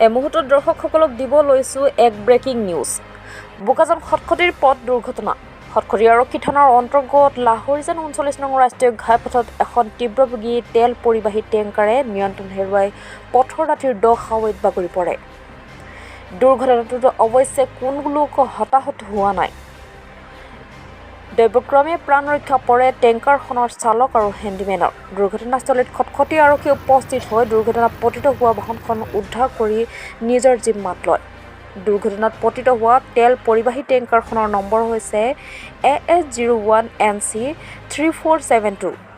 এই মুহূৰ্তত দৰ্শকসকলক দিব লৈছোঁ এক ব্ৰেকিং নিউজ। বোকাজান খটখটীৰ পথ দুৰ্ঘটনা। খটখটী আৰক্ষী থানাৰ অন্তৰ্গত লাহৰিজান 39 নং ৰাষ্ট্ৰীয় ঘাইপথত এখন তীব্ৰবেগী তেল পৰিবাহী টেংকাৰে নিয়ন্ত্ৰণ হেৰুৱাই পথৰ দাঁতিৰ দ খাৱৈত বাগৰি পৰে। দুৰ্ঘটনাটোত অৱশ্যে কোনো লোক হতাহত হোৱা নাই। দৈৱক্ৰমে প্ৰাণ ৰক্ষা পৰে টেংকাৰখনৰ চালক আৰু হেণ্ডিমেনৰ। দুৰ্ঘটনাস্থলীত খটখটী আৰক্ষী উপস্থিত হৈ দুৰ্ঘটনাত পতিত হোৱা বাহনখন উদ্ধাৰ কৰি নিজৰ জিম্মাত লয়। দুৰ্ঘটনাত পতিত হোৱা তেল পৰিবাহী টেংকাৰখনৰ নম্বৰ হৈছে AS 01 NC 3472।